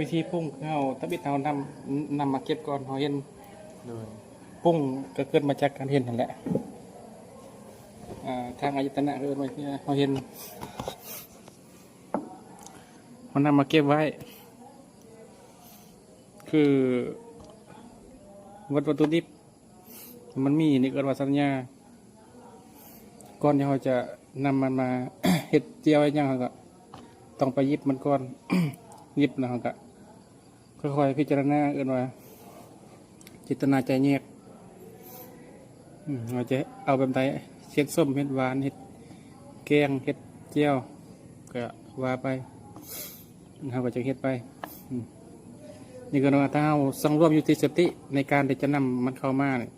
ວິທີປຸງ ຄືເຮົາ ທຳອິດເຮົານຳ ນຳມາເກັບກ່ອນ ເຮົາເຫັນ ໂດຍ ປຸງກໍເກີດມາຈາກການເຫັນຫັ້ນແຫຼະ. ອ່າ ທາງອາຍະຕະນະ ເອີ້ນວ່າ ເຮົາເຫັນ ເຮົານຳມາເກັບໄວ້ ຄືວັດ ວັດຖຸດິບ ມັນມີ ນີ້ເອີ້ນວ່າສັນຍາ. ກ່ອນທີ່ເຮົາຈະນຳມັນມາເຮັດຈຽວເຮັດຫຍັງ ເຮົາກໍຕ້ອງໄປຫຍິບມັນກ່ອນ ຫຍິບແລ້ວເຮົາກໍຄ່ອຍໆພິຈາລະນາ ເອີ້ນວ່າເຈດຕະນາໃຈແຍກ ອາ ເຮົາຈະເອົາແບບໃດ ເຮັດສົ້ມ ເຮັດຫວານ ເຮັດແກງ ເຮັດຈຽວ ກໍວ່າໄປ ເຮົາກໍຈະເຮັດໄປ. ອາ ນີ້ກໍວ່າ ຖ້າເຮົາສັງລວມຢູ່ທີ່ສະຕິໃນການທີ່ຈະນຳມັນເຂົ້າມານີ້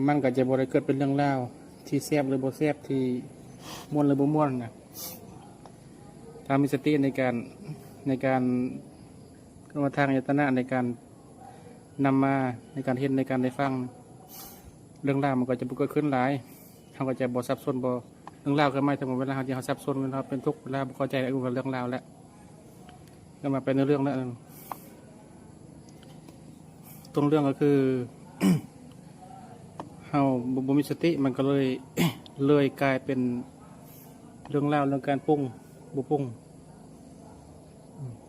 ມັນກໍຈະບໍ່ໄດ້ເກີດເປັນເລື່ອງລາວທີ່ແຊບ ຫຼື ບໍ່ແຊບ ທີ່ມ່ວນ ຫຼື ບໍ່ມ່ວນນະ. ຖ້າມີສະຕິໃນການ ໃນການ ເອີ້ນວ່າທາງອາຍະຕະນະ ໃນການນຳມາ ໃນການເຫັນ ໃນການໄດ້ຟັງ ເລື່ອງລາວມັນກໍຈະບໍ່ເກີດຂຶ້ນຫຼາຍ. ເຮົາກໍຈະບໍ່ສັບສົນ ບໍ່ ເລື່ອງລາວຄືໝາຍເຖິງວ່າເວລາເຮົາທີ່ເຮົາສັບສົນ ເວລາເຮົາເປັນທຸກ ເວລາບໍ່ເຂົ້າໃຈ ເອີ້ນວ່າເລື່ອງລາວແຫຼະ ເອີ້ນວ່າໄປໃນເລື່ອງແລ້ວ. ຕົ້ນເລື່ອງກໍຄື ເຮົາບໍ່ ບໍ່ມີສະຕິ ມັນກໍເລີຍ ເລີຍກາຍເປັນເລື່ອງລາວ ເລື່ອງການປຸງ ບໍ່ປຸງ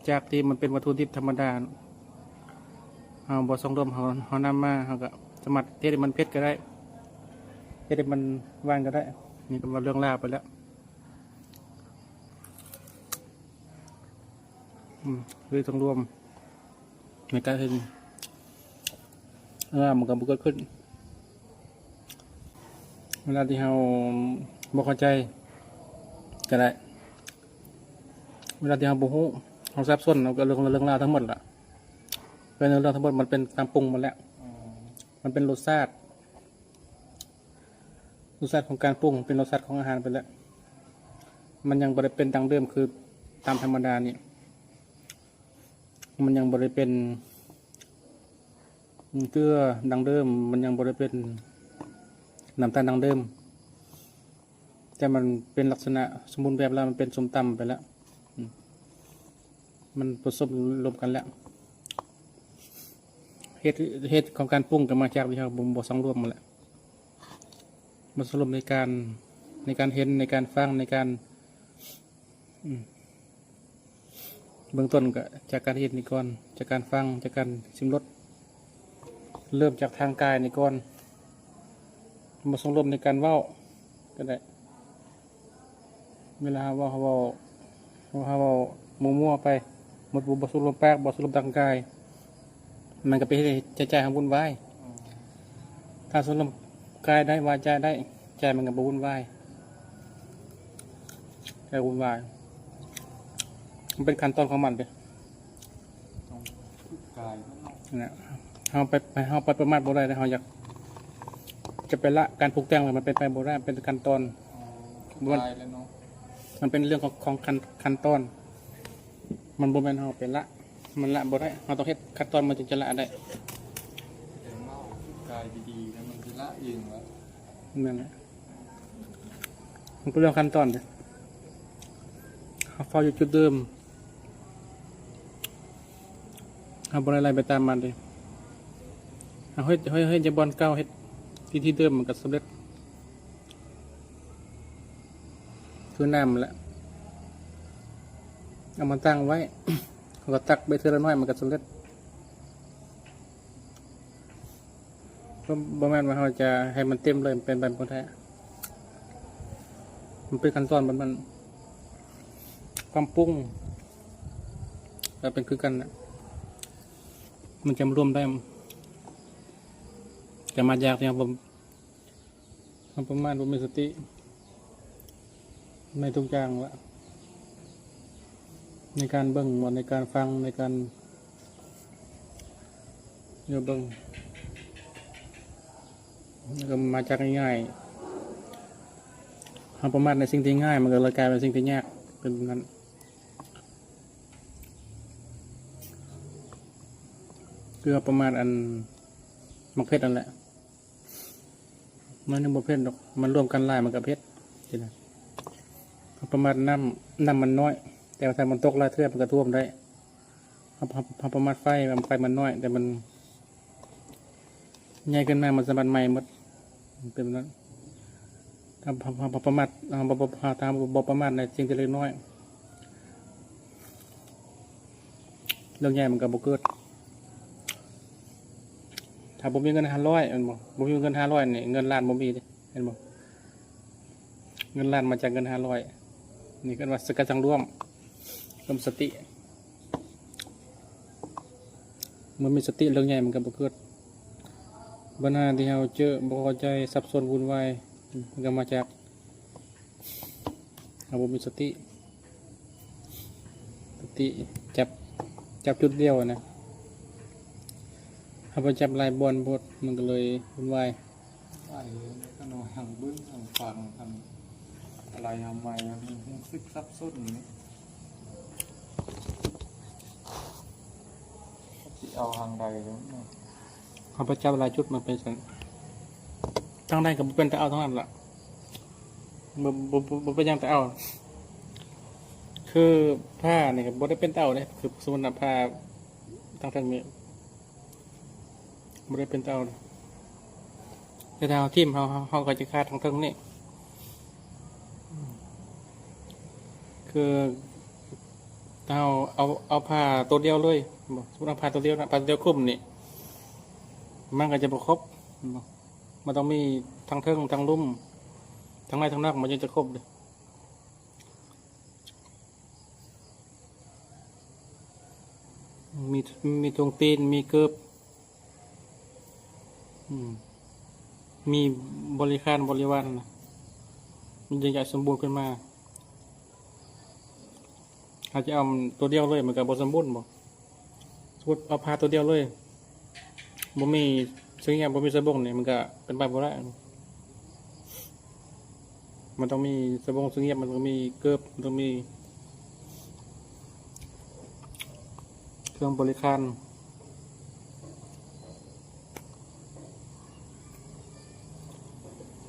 ຈາກທີ່ມັນເປັນວັດຖຸດິບທຳມະດາ ເຮົາບໍ່ສັງລວມ ເຮົາ ເຮົານຳມາ ເຮົາກໍສາມາດເຮັດໃຫ້ມັນເຜັດກໍໄດ້ ເຮັດໃຫ້ມັນຫວານກໍໄດ້ ນີ້ກໍວ່າເລື່ອງລາວໄປແລ້ວ. ອືມ ຄືສັງລວມໃນການເຮັດ ເອີ ມັນກໍບໍ່ເກີດຂຶ້ນ. ເວລາທີ່ເຮົາບໍ່ເຂົ້າໃຈກໍໄດ້ ເວລາທີ່ເຮົາບໍ່ຮູ້ ເຮົາສັບສົນ ເຮົາກໍເລື່ອງ ເລື່ອງລາວທັງໝົດລະ ເລື່ອງ ເລື່ອງທັງໝົດມັນເປັນການປຸງໝົດແລ້ວ ມັນເປັນລົດຊາດ ລົດຊາດຂອງການປຸງ ເປັນລົດຊາດຂອງອາຫານໄປແລ້ວ ມັນຍັງບໍ່ໄດ້ເປັນດັ່ງເດີມ ຄືຕາມທຳມະດານີ້ ມັນຍັງບໍ່ໄດ້ເປັນເກືອດັ່ງເດີມ ມັນຍັງບໍ່ໄດ້ເປັນນ້ຳຕານດັ່ງເດີມ ແຕ່ມັນເປັນລັກສະນະສົມບູນແບບແລ້ວ ມັນເປັນສົ້ມຕຳໄປແລ້ວ ອືມ ມັນປະສົມລົມກັນແລ້ວ ເຫດ ເຫດຂອງການປຸງກໍມາຈາກທີ່ເຮົາບໍ່ ບໍ່ສັງລວມຫັ້ນແຫຼະ ບໍ່ສັງລວມໃນການ ໃນການເຫັນ ໃນການຟັງ ໃນການ ອືມ ເບື້ອງຕົ້ນກໍຈາກການເຫັນນີ້ກ່ອນ ຈາກການຟັງ ຈາກການຊິມລົດ ເລີ່ມຈາກທາງກາຍນີ້ກ່ອນ ບໍ່ສັງລວມໃນການເວົ້າກໍໄດ້ ເວລາເຮົາເວົ້າ ເຮົາເວົ້າ ເຮົາເວົ້າມົວໆໄປ ໝົດ ບໍ່ ບໍ່ສັງລວມປາກ ບໍ່ສັງລວມທາງກາຍ ມັນກໍໄປເຮັດໃຫ້ໃຈເຮົາວຸ່ນວາຍ. ຖ້າສັງລວມກາຍໄດ້ ວາຈາໄດ້ ໃຈມັນກໍບໍ່ວຸ່ນວາຍ ແຕ່ວຸ່ນວາຍ ມັນເປັນຂັ້ນຕອນຂອງມັນເດ້. ກາຍມັນເນາະ ນັ້ນແຫຼະ ເຮົາໄປ ເຮົາໄປປະໝາດບໍ່ໄດ້ເດ້ ເຮົາຢາກຈະໄປລະການປຸງແຕ່ງ ມັນເປັນໄປບໍ່ໄດ້ ເປັນຂັ້ນຕອນ. ອໍ ມັນ ກາຍແລ້ວເນາະ ມັນເປັນເລື່ອງຂອງ ຂອງຂັ້ນ ຂັ້ນຕອນ ມັນບໍ່ແມ່ນເຮົາໄປລະ ມັນລະບໍ່ໄດ້ ເຮົາຕ້ອງເຮັດຂັ້ນຕອນມັນຈຶ່ງຈະລະໄດ້. ແຕ່ເວົ້າຄືກາຍດີໆ ແລ້ວມັນຊິລະເອງລະ ນັ້ນແຫຼະ ມັນເປັນເລື່ອງຂັ້ນຕອນເດ້ ເຮົາເຝົ້າຢູ່ຈຸດເດີມ ເຮົາບໍ່ໄດ້ໄລ່ໄປຕາມມັນເດ້ ເຮົາເຮັດ ເຮົາເຮັດຢູ່ບ່ອນເກົ່າ ເຮັດທີ່ ທີ່ເດີມ ມັນກໍສຳເລັດ ຄືນ້ຳແຫຼະ ເອົາມາຕັ້ງໄວ້ ເຮົາກໍຕັກໄປເທື່ອລະໜ້ອຍ ມັນກໍສຳເລັດ. ບໍ່ ບໍ່ແມ່ນວ່າເຮົາຈະໃຫ້ມັນເຕັມເລີຍ ມັນເປັນໄປບໍ່ໄດ້ ມັນເປັນຂັ້ນຕອນຂອງມັນ. ຄວາມປຸງກໍເປັນຄືກັນນະ ມັນຈະລວມໄດ້ ຈະມາຈາກທີ່ເຮົາບໍ່ ເຮົາປະໝາດ ບໍ່ມີສະຕິໃນທຸກຢ່າງລະ ໃນການເບິ່ງບໍ ໃນການຟັງ ໃນການ ເອີ ເບິ່ງ ແລ້ວກໍມາຈາກງ່າຍໆ ເຮົາປະໝາດໃນສິ່ງທີ່ງ່າຍ ມັນກໍເລີຍກາຍເປັນສິ່ງທີ່ຍາກ ເປັນແບບນັ້ນ ຄືເຮົາປະໝາດອັນໝາກເຜັດນັ້ນແຫຼະ. ໜ້ອຍໜຶ່ງບໍ່ເຜັດດອກ ມັນລວມກັນຫຼາຍມັນກໍເຜັດ ປະມານນ້ຳ ນ້ຳມັນນ້ອຍ ແຕ່ວ່າຖ້າມັນຕົກຫຼາຍເທື່ອມັນກໍຖ້ວມໄດ້ ເຮົາ ເຮົາ ເຮົາປະມາດໄຟ ວ່າໄຟມັນນ້ອຍ ແຕ່ມັນໃຫຍ່ຂຶ້ນມາ ມັນສາມາດໄໝ້ໝົດ ເປັນແບບນັ້ນ. ຖ້າເຮົາ ເຮົາ ເຮົາປະມາດ ເຮົາບໍ່ ບໍ່ ຖ້າເຮົາບໍ່ປະມາດໃນສິ່ງທີ່ເລັກນ້ອຍ ເລື່ອງໃຫຍ່ມັນກໍບໍ່ເກີດ. ຖ້າບໍ່ມີເງິນຫ້າຮ້ອຍ ແມ່ນບໍ່? ບໍ່ມີເງິນຫ້າຮ້ອຍນີ້ ເງິນລ້ານບໍ່ມີເດ້ ເຫັນບໍ່? ເງິນລ້ານມາຈາກເງິນຫ້າຮ້ອຍ ນີ້ເອີ້ນວ່າສະກັດສັງລວມ ລວມສະຕິ. ເມື່ອມີສະຕິ ເລື່ອງໃຫຍ່ມັນກໍບໍ່ເກີດ. ບັນຫາທີ່ເຮົາເຈີ ບໍ່ເຂົ້າໃຈ ສັບສົນ ວຸ່ນວາຍ ມັນກໍມາຈາກເຮົາບໍ່ມີສະຕິ. ສະຕິຈັບ ຈັບຈຸດດຽວນະ ເຮົາໄປຈັບຫຼາຍບ່ອນໂພດ ມັນກໍເລີຍວຸ່ນວາຍ. ໄປເລີຍ ຂະນ້ອຍທັງເບິ່ງທັງຟັງ ທັງອາໄລຫາໄມ ມັນຮູ້ສຶກສັບສົນນີ້ ຊິເອົາທາງໃດເລີຍ. ເຮົາໄປຈັບຫຼາຍຈຸດ ມັນເປັນຊັ້ນ ທາງໃດກໍບໍ່ເປັນຕາເອົາທັງນັ້ນລະ ບໍ່ ບໍ່ ບໍ່ ບໍ່ເປັນຫຍັງຕາເອົາ. ຄືຜ້ານີ້ກໍບໍ່ໄດ້ເປັນຕາເອົາເດ້ ຄືສົມມຸດວ່າຜ້າທາງເທິງນີ້ ບໍ່ໄດ້ເປັນຕາເອົາ ແຕ່ຖ້າເຮົາຖິ້ມ ເຮົາ ເຮົາ ເຮົາກໍຈະຂາດທາງເທິງນີ້. ຄືເຮົາເອົາ ເອົາຜ້າໂຕດຽວເລີຍ ບໍ່ ສົມມຸດເອົາຜ້າໂຕດຽວນະ ຜ້າໂຕດຽວຄຸມນີ້ ມັນກໍຈະບໍ່ຄົບ ບໍ່ ມັນຕ້ອງມີທັງເທິງທັງລຸ່ມ ທັງໃນທັງນອກ ມັນຈຶ່ງຈະຄົບເດ້. ມີ ມີຖົງຕີນ ມີເກີບ ອືມ ມີບໍລິຂານບໍລິວານນະ ມັນຈຶ່ງຈະສົມບູນຂຶ້ນມາ. ຖ້າຈະເອົາໂຕດຽວເລີຍ ມັນກໍບໍ່ສົມບູນບໍ? ສົມມຸດເອົາຜ້າໂຕດຽວເລີຍ ບໍ່ມີເສື້ອງຽບ ບໍ່ມີສະບົງນີ້ ມັນກໍເປັນໄປບໍ່ໄດ້. ມັນຕ້ອງມີສະບົງ ເສື້ອງຽບ ມັນຕ້ອງມີເກີບ ມັນຕ້ອງມີເຄື່ອງບໍລິຂານ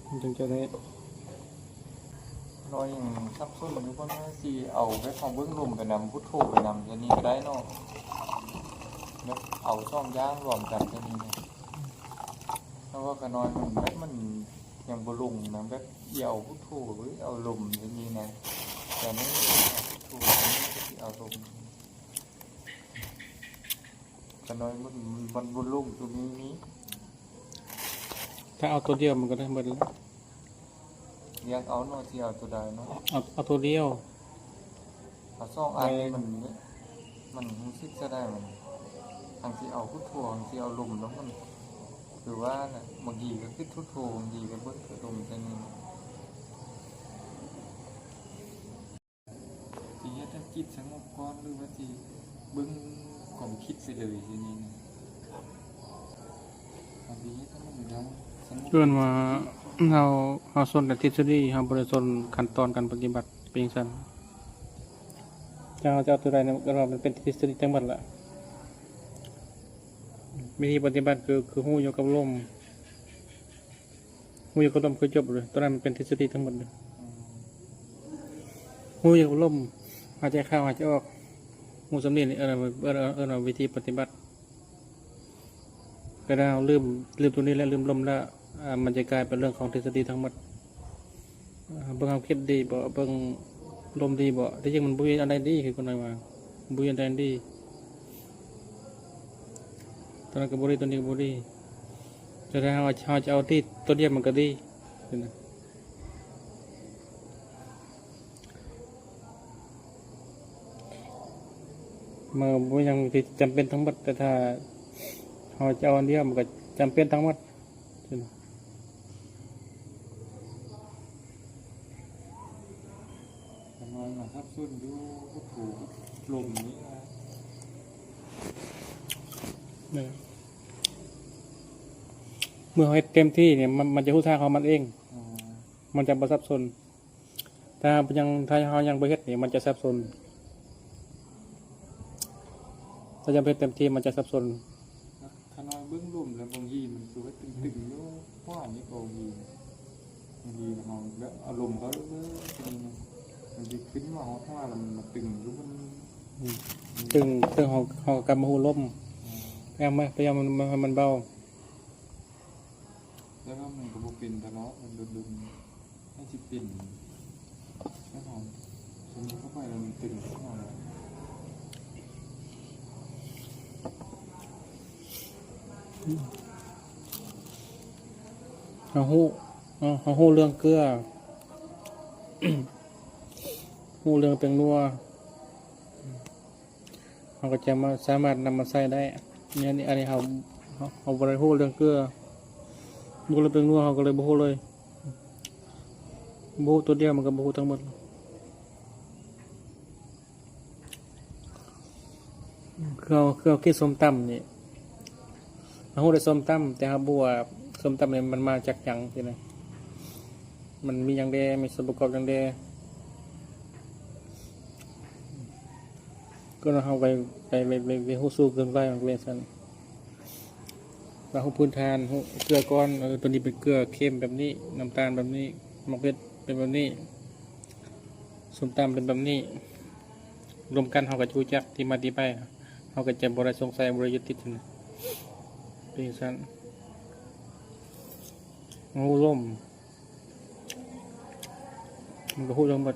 ມັນຈຶ່ງຈະໄດ້. ນ້ອຍຍັງສັບສົນຢູ່ ບໍ່ແມ່ນຊິເອົາແບບເຮົາເບິ່ງລົມໄປນຳ ພຸດໂທໄປນຳ ແບບນີ້ກໍໄດ້ເນາະ ແບບເອົາສອງຢ່າງລວມກັນແບບນີ້ນະ. ເພາະວ່າຂະນ້ອຍມັນແບບມັນຍັງບໍ່ລົງນະ ແບບຊິເອົາພຸດໂທ ຫຼື ເອົາລົມແບບນີ້ນະ ແຕ່ມັນເອົາພຸດໂທ ແຕ່ມັນຊິເອົາລົມ ຂະນ້ອຍມັນ ມັນບໍ່ລົງຕົວນີ້ນີ້. ຖ້າເອົາຕົວດຽວມັນກໍໄດ້ເບິດແລ້ວ. ເລືອກເອົາເນາະ ຊິເອົາຕົວໃດເນາະ? ເອົາ ເອົາຕົວດຽວ. ເອົາສອງອັນນີ້ມັນ ມັນຮູ້ສຶກຈະໄດ້ ມັນ ທັງຊິເອົາພຸດໂທ ທັງຊິເອົາລົມ ແລ້ວມັນ ຄືວ່ານະ ບາງທີກໍຄິດພຸດໂທ ບາງທີກໍເບິ່ງແຕ່ລົມແຕ່ນີ້. ຊິເຮັດໃຫ້ຈິດສະຫງົບກ່ອນ ຫຼືວ່າຊິເບິ່ງຄວາມຄິດໄປເລີຍ ຊິນີ້ນະ? ເຮົາຊິເຮັດໃຫ້ມັນສະຫງົບ ເອີ້ນວ່າເຮົາ ເຮົາສົນແຕ່ທິດສະດີ ເຮົາບໍ່ໄດ້ສົນຂັ້ນຕອນການປະຕິບັດ ເປັນຈັ່ງຊັ້ນ. ເຈົ້າ ເຈົ້າເອົາຕົວໃດນະ ກໍວ່າມັນເປັນທິດສະດີທັງໝົດລະ. ວິທີປະຕິບັດຄື ຄືຮູ້ຢູ່ກັບລົມ ຮູ້ຢູ່ກັບລົມຄືຈົບເລີຍ ຕົວນັ້ນມັນເປັນທິດສະດີທັງໝົດເລີຍ. ຮູ້ຢູ່ກັບລົມ ຫາຍໃຈເຂົ້າ ຫາຍໃຈອອກ ຮູ້ສ່ຳນີ້ ເອີ້ນ ເອີ້ນ ເອີ້ນວ່າວິທີປະຕິບັດ. ເວລາເຮົາລືມ ລືມຕົວນີ້ແລ້ວ ລືມລົມແລ້ວ ອາ ມັນຈະກາຍເປັນເລື່ອງຂອງທິດສະດີທັງໝົດ. ເບິ່ງເຮົາຄິດດີບໍ່ ເບິ່ງລົມດີບໍ່ ທີ່ຈິງມັນບໍ່ມີອັນໃດດີ ຄືຄົນນ້ອຍວ່າ ບໍ່ມີອັນໃດດີ ຕົວນັ້ນກໍບໍ່ດີ ຕົວນີ້ກໍບໍ່ດີ. ແຕ່ຖ້າເຮົາ ເຮົາຈະເອົາທີ່ຕົວດຽວມັນກໍດີ ມັນບໍ່ມີຫຍັງທີ່ຈຳເປັນທັງໝົດ ແຕ່ຖ້າເຮົາຈະເອົາອັນດຽວ ມັນກໍຈຳເປັນທັງໝົດ. ຂະນ້ອຍມັນສັບສົນຢູ່ ໂອ້ໂຫ ລົມນີ້ນະ ເມື່ອເຮົາເຮັດເຕັມທີ່ນີ້ ມັນ ມັນຈະຮູ້ທາງຂອງມັນເອງ ມັນຈະບໍ່ສັບສົນ. ຖ້າເຮົາຍັງ ຖ້າເຮົາຍັງບໍ່ເຮັດນີ້ ມັນຈະສັບສົນ ຖ້າຍັງບໍ່ເຮັດເຕັມທີ່ ມັນຈະສັບສົນ. ຂະນ້ອຍເບິ່ງລົມແລ້ວ ບາງທີມັນຄືວ່າຕຶງໆຢູ່ ຂວານີ້ກໍບາງທີ ບາງທີເຮົາແບບອາລົມເຮົາເລີຍ ມັນຊິຂຶ້ນມາຮອດຫົວແລ້ວມັນມາຕຶງຢູ່ ມັນ ອືມ ຕຶງ ຕຶງເຮົາ ເຮົາກໍກັບມາຮູ້ລົມ ພະຍາຍາມ ພະຍາຍາມໃຫ້ມັນ ໃຫ້ມັນເບົາ. ແຕ່ວ່າມັນກໍບໍ່ເປັນຕະຫຼອດ ມັນດົນໆ ໃຫ້ຊິເປັນ ແລ້ວເຮົາ ສົມມຸດເຂົ້າໄປແລ້ວມັນຕຶງເຂົ້າມາແລ້ວ ເຮົາຮູ້ ເຮົາ ເຮົາຮູ້ເລື່ອງເກືອ ຮູ້ເລື່ອງແປ້ງນົວ ເຮົາກໍຈະມາ ສາມາດນຳມາໃຊ້ໄດ້. ອັນນີ້ ອັນນີ້ເຮົາ ເຮົາ ເຮົາບໍ່ໄດ້ຮູ້ເລື່ອງເກືອ ບໍ່ເລື່ອງແປ້ງນົວ ເຮົາກໍເລີຍບໍ່ຮູ້ເລີຍ ບໍ່ຮູ້ຕົວດຽວ ມັນກໍບໍ່ຮູ້ທັງໝົດ. ຄືເຮົາ ຄືເຮົາກິນສົ້ມຕຳນີ້ ເຮົາຮູ້ແຕ່ສົ້ມຕຳ ແຕ່ເຮົາບໍ່ຮູ້ວ່າສົ້ມຕຳນີ້ມັນມາຈາກຫຍັງຊີ້ນະ ມັນມີຫຍັງແດ່ ມີສ່ວນປະກອບຫຍັງແດ່ ກໍເຮົາໄປ ໄປ ໄປ ໄປ ໄປຮູ້ສູດເກີນໄປ ມັນເປັນຈັ່ງຊັ້ນ. ວ່າຮູ້ພື້ນຖານ ຮູ້ເກືອກ່ອນ ເອີ ໂຕນີ້ເປັນເກືອເຄັມແບບນີ້ ນ້ຳຕານແບບນີ້ ໝາກເຜັດເປັນແບບນີ້ ສົ້ມຕຳເປັນແບບນີ້ ລວມກັນເຮົາກໍຈະຮູ້ຈັກທີ່ມາທີ່ໄປ ເຮົາກໍຈະບໍ່ໄດ້ສົງໄສ ບໍ່ໄດ້ຍຶດຕິດ ເປັນຈັ່ງຊັ້ນ. ຮູ້ລົມ ມັນກໍຮູ້ທັງໝົດ.